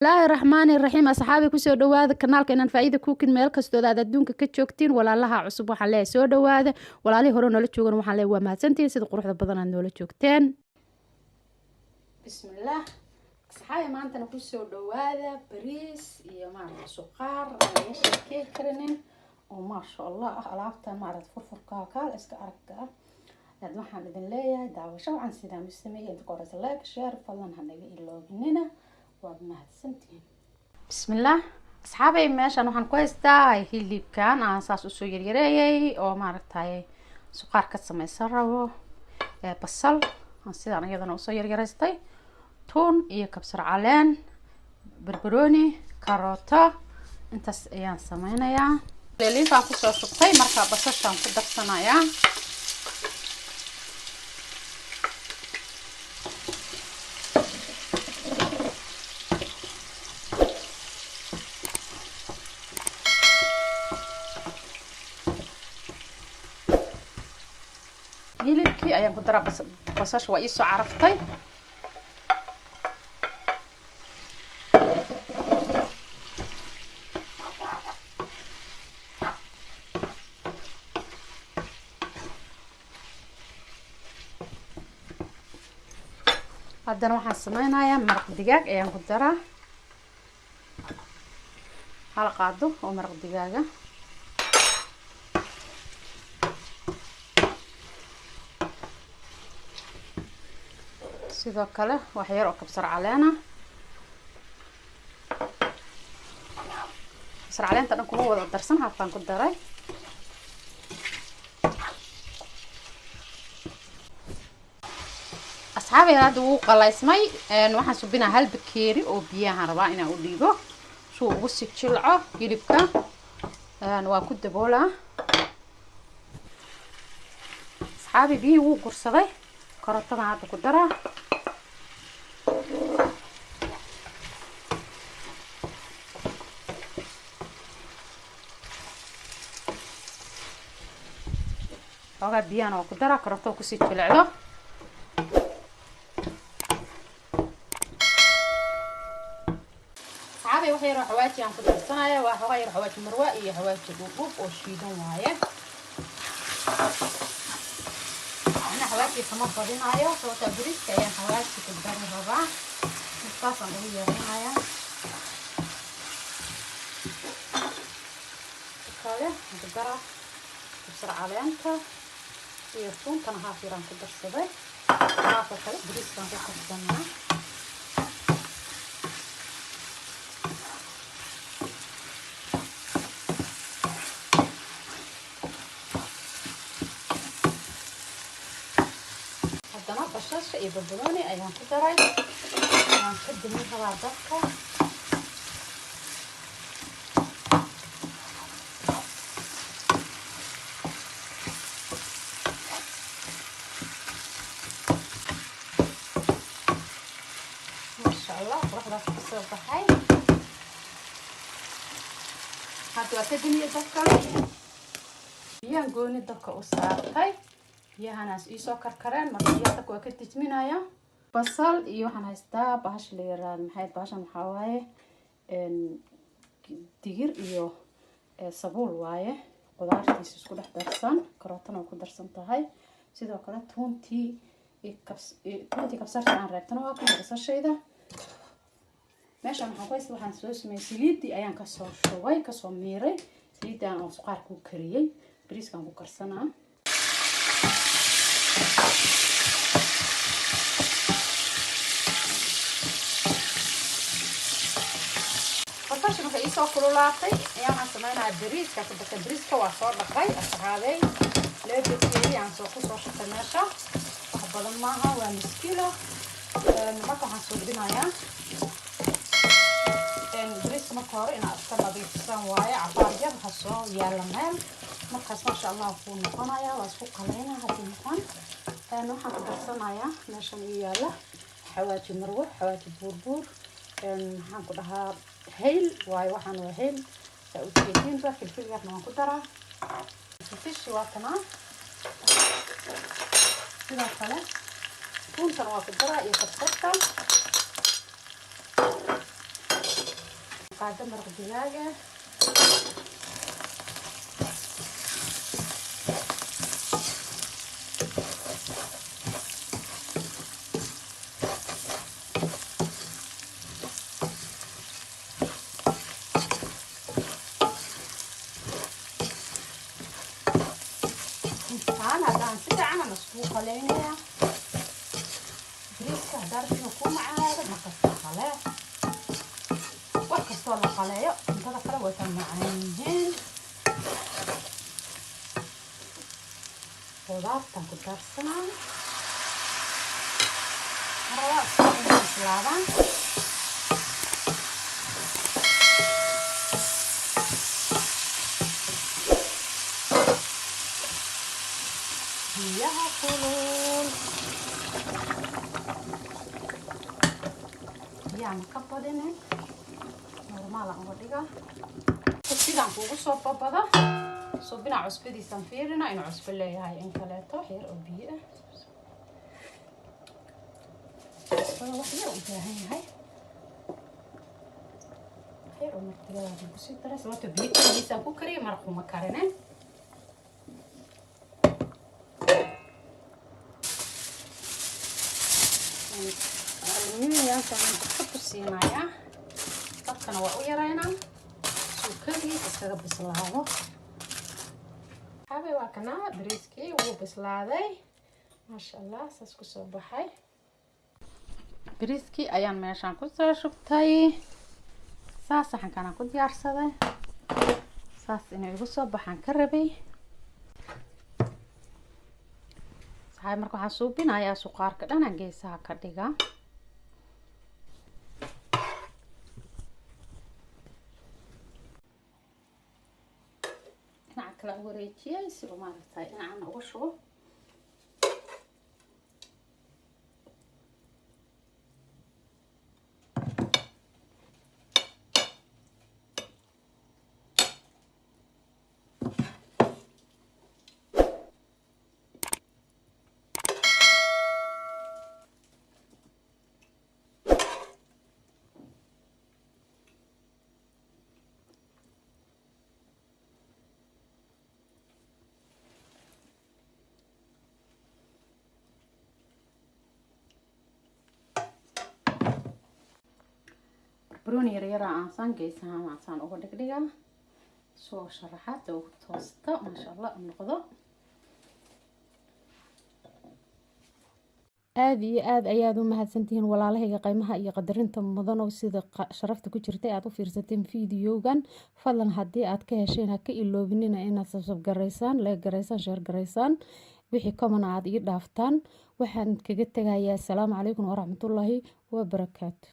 Bismillaahi raxmaani raxiim. Asxaabi, kusoo dhawaada kanaalka Inaan Faa'iida Cooking. Meel kastooda aad adduunka ka joogtiin, walaalaha cusub waxaan leeyahay soo dhawaada. Walaalihii hore noola joogan waxaan leeyahay waa mahadsantihiin sida quruxda badan aad noola joogteen. Bismillaah, asxaabi, maantana kusoo dhawaada bariis iyo maaragta suqaar aan laga sheekey karinin oo maasha Allah ah. Alaabtan maaragta furfurka kaal iska aragta ah. Aad waxaan idin leeyahay daawasho wacan. Sidaan u sameeyay, inta ka horeysa like, share fadlan ha naga iloobinina. Waad mahadsantihiin. Bismillaah, asxaabay, meeshan waxaan ku haystaa hilibkan aan saas usoo yaryareeyay oo maaragtay suqaar ka sameysan rabo, basal aan sidaan iyadana usoo yaryaraystay, tuun iyo kabsar caleen, barbarooni, karooto. Intaas ayaan sameynayaa. Liintaan kusoo shubtay, marka basashaan ku darsanayaa. Hilibkii ayaan ku daraa. Basasha waa iisoo caraftay. Haddana waxaan sameynayaa maraq digaag ayaan ku daraa, hal qaado oo maraq digaaga. Sidoo kale wax yar oo kabsar caleena. Kabsar caleenta dhan kuma wada darsan, halfaan ku daray. Asxaabay, hadda wuu qalaysmay. Waxaan subinaa hal bakeeri oo biyahan rabaa inaan u dhiibo suu ugu sii jilco hilibka. Waa ku daboolaa. Asxaabi, biyihii wuu gursaday. Karootadan hadda ku daraa. Xoogaa biyahana waa ku daraa, karootada kusii jilicdo. Asxaabay, wax yaroo xawaaji aan ku darsanaya. Waa xoogaa yar xawaaji marwa iyo xawaaji dhuudhuub oo shiidan waaye. Ana xawaaji kama badinayo, sababtaa bariiska ayaan xawaaji ku dari rabaa, saasaan ugu yeeranaya. Kale ku dara kabsar caleenta iyo tuuntana haaf yaraan ku darsaday. Haafka kale bariiskaan ku karsanaa. Haddana basasha iyo barbarooni ayaan ku daray. Waan ka dimin rabaa dabka. Maasha Allah, quruxdaas kasoo baxay. Hadda waa ka dimiye dabka. Biyaan gooni dabka u saartay, biyahanaas iisoo karkareen. Marka biyaha dabka waa ka dejminaya. Basal iyo waxaan haystaa bahasha la yiraahdo, maxay bahashan? Waxaa waaye digir iyo sabuul waaye, qudaartiisa isku dhex darsan. Karootana waa ku darsan tahay. Sidoo kale tuuntii kabsarta aan reebtana waa kan. Basashayda meeshan waxaan ku haysta, waxaan soo sameeyey saliiddii ayaan kasoo shubay, kasoo miiray saliiddii aan suqaar ku kariyey. Bariiskaan ku karsanaa. Basasha markay iisoo kululaatay ayaa waxaan sameynayaa bariiska ku dartay. Bariiska waa soo dhaqay, asxaabey. 2 bakeeri aan soo kusoo shubtay meesha, wax badan maaha, waa nus kilo. Marka waxaan suubinayaa bariiska. Marka hore inaad iska nadiifisaan waaye, cabaar yar ha soo yaala meel, markaas maasha Allah kuu noqonaya. Waa isku qaleyna haddii noqon. Waxaan ku darsanayaa meeshan ii yaala xawaaji marwo, xawaaji buurbuur, maxaan ku dhahaa, hayl waayo. Waxaan waa hayl, saa ujeediinba. Filfil yarna waan ku daraa. Filfishi waa tanaa. Sidoo kale tuuntana waa ku daraa iyo kabsarta. Qaado maraq digaag ah. Intaan haddaan si fiican aan iskugu qaleynayaa. Bariiska haddaa rabto inuu kuu macaado, markasta qalee. Wax kastoo la qaleeyo cuntada kale way ka macaan yihiin. Qudaartan ku darsanaa rabaa isku inay bislaadaan. Biyaha kulul biyaha ma ka badinin, normal aan uga dhigaa. Sidaan kuugu soo babada subinaa, cusbadiisaan fiirina inuu cusbo leeyahay in kaleeto. Wax yar oo biyo ah, cusbada wax yar u baahan yahay, wax yar oo martigadaadaan kusii daray, sababto biyo keligiisaan ku kariyay, maraq kuma karinin. Aluminiumkaan dabka ku siinayaa, dabkana waa u yaraynaa suu keligiis iskaga bislaado. Xaabay, waa kanaa bariiskii, wuu bislaaday, maasha Allah, saas kusoo baxay. Bariiskii ayaan meeshaan kusoo shubtay, saas saxankanaan ku diyaarsaday, saas inay igu soo baxaan ka rabay. Saxaab, marka waxaan suubinayaa suqaarka dhanaan geesaha ka dhiga. Dhinaca kale u wareejiyay si uu maaragtay dhinacana uga shubo. Barbarooni yaryara aansaan geesaha aansaan uga dhigdhigaa soo sharaxaada ugu toosta, maasha Allah u noqdo. Aada iyo aada ayaad u mahadsantihiin walaalahayga qiimaha iyo qadarinta mudanow, sida sharafta ku jirtay aad u fiirsateen videogan. Fadlan haddii aad ka hesheen, ha ka iloobinina inaad subscribe garaysaan, like garaysaan, share garaysaan, wixii comment aad ii dhaaftaan. Waxaan kaga tegayaa asalaamu calaykum waraxmatullaahi wabarakaatu.